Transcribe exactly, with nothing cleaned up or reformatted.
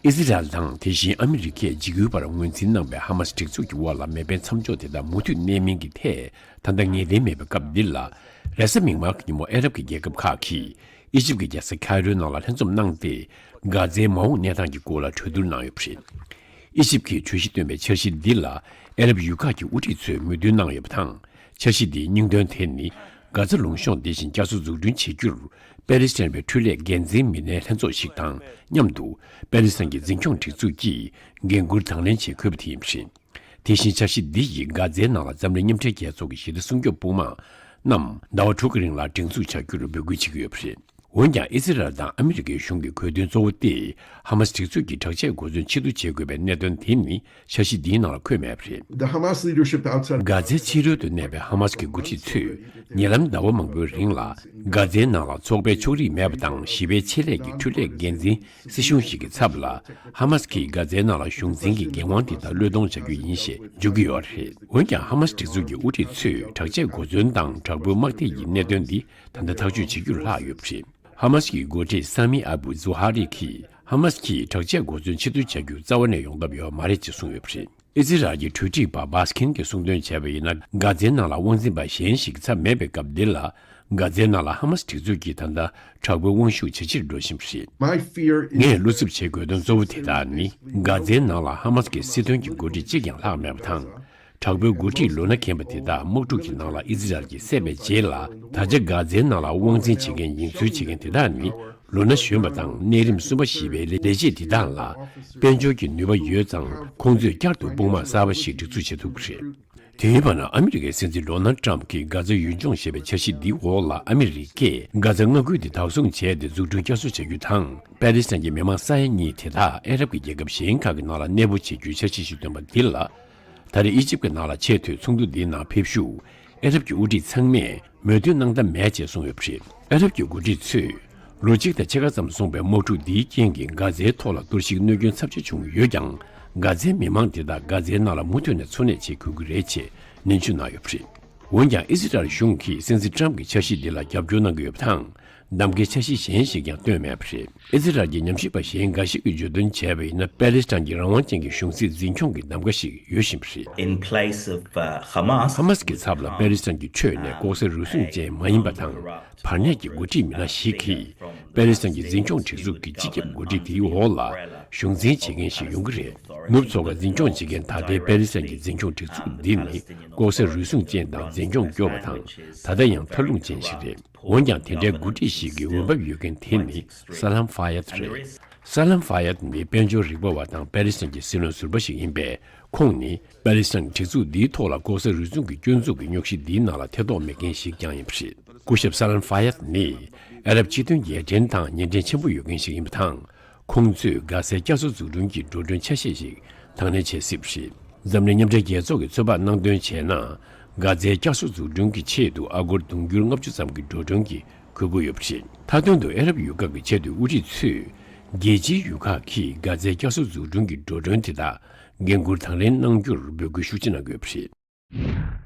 ཨི་ཟི་རལ་དང་དེ་བཞིན་ཨ་མི་རི་ཀས་འཇིགས་སྐུལ་པར་ངོས་འཛིན་གནང་བའི་ཧ་མ་སི་སྒྲིག་འཛུགས་ཀྱི་དབར་ལ་མེ་འཕེན་མཚམས་འཇོག་དེ་དག་མུ་མཐུད་གནས་མིན་གྱི་ཐད་ད་ལྟ་ངེས་གཏན་མེད་པའི་སྐབས་འདི་ལ། རེས་གཟའ་མིག་དམར་གྱི་ཉིན་མོ་ཨ་རབ་ཀྱི་རྒྱལ་ཁབ་ཁག་གིས་ཨི་ཇིབ་ཀྱི་རྒྱལ་ས་ཁའི་རོའི་ནང་ལ་ལྷན་འཛོམས་གནང་སྟེ། གྷ་ཛའི་མ་འོངས་གནས་སྟངས་ཀྱི་སྐོར་ལ་གྲོས་བསྡུར་གནང་ཡོད་པ་རེད། ཨི་ཇིབ་ཀྱིས་གྲོས་གཞི་བཏོན་པའི་འཆར་གཞི་འདི་ལ་ཨ་རབ་ཡུལ་ཁག་གི་དབུ་ཁྲིད་ཚོས་མོས་མཐུན་གནང་ཡོད་པ་དང་། འཆར་གཞི་འདིའི་སྙིང་དོན་དེ་ནི། གྷ་ཛ་ལུང་གཤོང་དེ་བཞིན་བསྐྱར་གསོ་འཛུགས་སྐྲུན་བྱེད་རྒྱུར། པེ་ལི་སི་ཐན་པའི་འཕྲུལ་ལས་འགན་འཛིན་མི་སྣའི་ལྷན་ཚོགས་ཤིག་དང་མཉམ་དུ། པེ་ལི་སི་ཐན་གྱི་འཛིན་སྐྱོང་སྒྲིག་འཛུགས་ཀྱིས་འགན་འཁུར་དང་ལེན་བྱེད་དགོས་པ་དེ་ཡིན་པ་རེད། དེ་བཞིན་འཆར་གཞི་འདི་ཡིས་གྷ་ཛའི་ནང་ལ་འཛམ་གླིང་མཉམ་འབྲེལ་རྒྱལ་ཚོགས་ཀྱི་ཞི་བདེ་སྲུང་སྐྱོབ་དཔུང་དམག་རྣམས་ཟླ་བ་དྲུག་གི་རིང་ལ་སྒྲིག་འཛུགས་བྱ་རྒྱུར་འབོད་སྐུལ་བྱེད་ཀྱི་ཡོད་པ་རེད། འོན་ཀྱང་ཨི་ཟི་རལ་དང་ཨ་མི་རི་ཀའི་གཞུང་གི་དགོས་འདུན་གཙོ་བོ་སྟེ། ཧ་མ་སི་སྒྲིག་འཛུགས་ཀྱི་དྲག་ཆས་གོ་མཚོན་ཕྱིར་བསྡུ་བྱེད་དགོས་པའི་གནད་དོན་དེ་ནི་འཆར་གཞི་འདིའི་ནང་ལ་འཁོད་མེད་པ་རེད། The Hamas leadership outside. གྷ་ཛའི་ཕྱི་རོལ་དུ་གནས་པའི་ཧ་མ་སི་གི་འགོ་ཁྲིད་ཚོས་ཉེ་ལམ་ཟླ་བ་མང་པོའི་རིང་ལ། གྷ་ཛའི་ནང་ལ་ཚོགས་པའི་ཕྱོགས་རིས་མེད་པ་དང་ཞི་བའི་ཆེད་ལས་ཀྱི་འཕྲུལ་ལས་འགན་འཛིན་སྲིད་གཞུང་ཞིག་གི་ཚབ་ལ། ཧ་མ་སི་གིས་གྷ་ཛའི་ནང་ལ་གཞུང་འཛིན་གྱི་འགན་དབང་དེ་དག་བློས་གཏོང་བྱ་རྒྱུ་ཡིན་ཞེས་བརྗོད་ཀྱི་ཡོད་རེད། འོན་ཀྱང་ཧ་མ་སི་སྒྲིག་འཛུགས་ཀྱི་དབུ་ཁྲིད་ཚོས་དྲག་ཆས་གོ་མཚོན་དང་དྲག་པོའི་དམག་སྡེ་ཡི་གནད་དོན་འདི་ད་ལྟ་ཐག་གཅོད་བྱེད་རྒྱུར་ལྷག་ཡོད་པ་རེད། ཧ་མ་སི་གི་འགོ་ཁྲིད་ས་མི་ཨ་བུ་ཛུ་ཧ་རི་གིས་ཧ་མ་སི་གིས་དྲག་ཆས་གོ་མཚོན་ཕྱིར་བསྡུ་བྱ་རྒྱུ་རྩ་བ་ནས་ཡོང་ཐབས་ཡོད་མ་རེད་ཅེས་གསུངས་ཡོད་པ་རེད། ཨི་ཛི་རལ་གྱི་གྲོས་སྒྲིག་པ་བྷ་སི་ཁིན་གྱིས་གསུངས་དོན་བྱས་པ་ཡིན་ན། གྷ་ཛའི་ནང་ལ་དབང་འཛིན་པ་གཞན་ཞིག་ཚབ་མེད་པའི་སྐབས་འདི་ལ། གྷ་ཛའི་ནང་ལ་ཧ་མ་སི་སྒྲིག་འཛུགས་ཀྱིས་ད་ལྟ་དྲག་པོའི་དབང་ཤུགས་ཇེ་ཆེར་འགྲོ་བཞིན་པ་རེད། My fear is. ངས་བློ་འཚབ་བྱེད་དགོས་དོན་གཙོ་བོ་དེ་དག་ནི། གྷ་ཛའི་ནང་ལ་ཧ་མ་སི་གི་སྲིད་དོན་གྱི་འགོ་ཁྲིད་གཅིག་ཀྱང་ལྷག་མེད་པ་དང་། དྲག་པོའི་འགོ་ཁྲིད་ལོ་ན་རྒན་པ་དེ་དག་དམག་འཁྲུག་གི་ནང་ལ་ཨི་ཛི་རལ་གྱིས་བསད་པའི་རྗེས་ལ། ད་ཆ་གྷ་ཛའི་ནང་ལ་དབང་འཛིན་བྱེད་མཁན་ཡིན་ཚུལ་བྱེད་མཁན་དེ་དག་ནི། ལོ་ན་གཞོན་པ་དང་གནས་རིམ་གསུམ་པ་བཞི་པའི་ལས་བྱེད་འདི་དག་ལ་དཔལ་འབྱོར་གྱི་ནུས་པ་ཡོད་ཙང་། ཁོང་ཚོས་བསྐྱར་དུ་དཔུང་དམག་གསར་པ་ཞིག་སྒྲིག་འཛུགས་བྱེད་ཐུབ་ཀྱི་རེད། དེའི་བར་ན། ཨ་མི་རི་ཀའི་སྲིད་འཛིན་ཌོ་ནལ་ཏྲམ་གྱིས་གྷ་ཛ་ཡུལ་ལྗོངས་ཞེས་པའི་འཆར་གཞི་འདིའི་འོག་ལ་ཨ་མི་རི་ཀས་གྷ་ཛ་མངའ་ཁུལ་དེ་བདག་བཟུང་བྱས་ཏེ་འཛུགས་སྐྲུན་བསྐྱར་གསོ་བྱ་རྒྱུ་དང་། པེ་ལི་སི་ཐན་གྱི་མི་མང་ས་ཡ་གཉིས་དེ་དག་ཨ་རབ་ཀྱི་རྒྱལ་ཁབ་གཞན་ཁག་གི་ནང་ལ་གནས་སྤོ་བྱེད་རྒྱུའི་འཆར་གཞི་ཞིག་བཏོན་པ་འདི་ལ། ད་རེས་ཨི་ཇིབ་ཀྱི་ནང་ལ་ཆེས་མཐོའི་ཚོགས་འདུ་འདིའི་ནང་ཕེབས་ཞུགས་ཨ་རབ་ཀྱི་དབུ་ཁྲིད་ཚང་མས་མོས་མཐུན་གནང་ཐབས་མེད་ཅེས་གསུངས་ཡོད་པ་རེད། ཨ་རབ་ཀྱི་འགོ་ཁྲིད་ཚོས་ལོ་གཅིག་དང་ཕྱེད་ཀ་ཙམ་སོང་པའི་དམག་འཁྲུག་འདིའི་རྐྱེན་གྱིས་གྷ་ཛའི་ཐོག་ལ་གཏོར་བཤིག་གནོད་སྐྱོན་ཚབས་ཆེ་བྱུང་ཡོད་ཀྱང་། གྷ་ཛའི་མི་མང་དེ་དག་གྷ་ཛའི་ནང་ལ་མུ་མཐུད་ནས་འཚོ་གནས་བྱེད་དགོས་ཀྱི་རེད་ཅེས་ནན་བརྗོད་གནང་ཡོད་པ་རེད། འོན་ཀྱང་ཨི་ཟི་རལ་གཞུང་གིས་སྲིད་འཛིན་ཏྲམ་གྱི་འཆར་གཞི་འདི་ལ་རྒྱབ་སྐྱོར་གནང་གི་ཡོད་པ་དང་། གདམ་ཀའི་འཆར་གཞི་གཞན་ཞིག་ཀྱང་བཏོན་མེད་པ་རེད། ཨི་ཟི་རལ་གྱི་ཉམས་ཞིབ་པ་གཞན་འགའ་ཞིག་གིས་བརྗོད་དོན་བྱས་པ་ཡིན་ན། པེ་ལི་སི་ཐན་གྱི་རང་དབང་ཅན་གྱི་གཞུང་སྲིད་འཛིན་སྐྱོང་གི་གདམ་ག་ཞིག་ཡོད་བཞིན་པ་རེད། In place of, uh, Hamas. ཧ་མ་སི་གི་ཚབ་ལ་པེ་ལི་སི་ཐན་གྱི་ཁྲོད་ནས་ལྐོག་ཟ་རུལ་སུངས་ཅན་མ་ཡིན་པ་དང་། བར་གནས་ཀྱི་འགོ་ཁྲིད་མི་སྣ་ཞིག་གིས་པེ་ལི་སི་ཐན་གྱི་འཛིན་སྐྱོང་སྒྲིག་འཛུགས་ཀྱི་སྤྱི་ཁྱབ་འགོ་ཁྲིད་དེའི་འོག་ལ་གཞུང་འཛིན་བྱེད་མཁན་ཞིག་ཡོང་གི་རེད། ནུབ་མཚོ་ཁ་འཛིན་སྐྱོང་བྱེད་མཁན་ད་ལྟའི་པེ་ལི་སི་ཐན་གྱི་འཛིན་སྐྱོང་སྒྲིག་འཛུགས་འདི་ནི་ལྐོག་ཟ་རུལ་སུངས་ཅན་དང་འཛིན་སྐྱོང་སྐྱོ་བ་དང་། ད་ལྟ་ཡང་མཐའ་ལྷུང་ཅན་ཞིག་རེད། འོན་ཀྱང་དེ་འདྲའི་འགོ་ཁྲིད་ཞིག་གི་འོས་འབབ་ཡོད་མཁན་དེ་ནི་སཱ་ལམ་ཧྥ་ཡད་རེད། སཱ་ལམ་ཧྥ་ཡད་ནི་དཔལ་འབྱོར་རིག་པ་བ་དང་པེ་ལི་སི་ཐན་གྱི་སྲིད་བློན་ཟུར་པ་ཞིག་ཡིན་པས། ཁོང་ནི་པེ་ལི་སི་ཐན་སྒྲིག་འཛུགས་འདིའི་ཐོག་ལ་ལྐོག་ཟ་རུལ་སུངས་ཀྱི་སྐྱོན་འཛུགས་ཀྱི་རྙོག་གཞི་འདིའི་ནང་ལ་ཐེ་གཏོགས་མེད་མཁན་ཞིག་ཀྱང་ཡིན་པ་རེད། སྐུ་ཞབས་སཱ་ལམ་ཧྥ་ཡད་ནི་ཨ་རབ་སྤྱི་མཐུན་རྒྱལ་ཕྲན་དང་ཉེ་འབྲེལ་ཆེན་པོ་ཡོད་མཁན་ཞིག་ཡིན་པ་དང་། ཁོང་ཚོས་གྷ་ཟའི་བསྐྱར་གསོ་འཛུགས་སྐྲུན་གྱི་འགྲོ་གྲོན་ཆ་ཤས་ཤིག་དང་ལེན་བྱེད་སྲིད་པ་རེད། འཛམ་གླིང་མཉམ་འབྲེལ་རྒྱལ་ཚོགས་ཀྱིས་ཚོད་དཔག་གནང་དོན་བྱས་ན། གྷ་ཛའི་བསྐྱར་གསོ་འཛུགས་སྐྲུན་གྱི་ཆེད་དུ་ཨ་སྒོར་དུང་ཕྱུར་ལྔ་བཅུ་ཙམ་གྱི་འགྲོ་གྲོན་གྱི་དགོས་མཁོ་ཡོད་པ་རེད། མཐའ་དོན་དུ་ཨ་རབ་ཡུལ་ཁག་གི་ཆེས་མཐོའི་དབུ་ཁྲིད་ཚོས་རྒྱལ་སྤྱིའི་ཡུལ་ཁག་གིས་གྷ་ཛའི་བསྐྱར་གསོ་འཛུགས་སྐྲུན་གྱི་འགྲོ་གྲོན་དེ་དག་འགན་འཁུར་དང་ལེན་གནང་རྒྱུར་འབོད་སྐུལ་ཤུགས་ཆེ་གནང་གི་ཡོད་པ་རེད།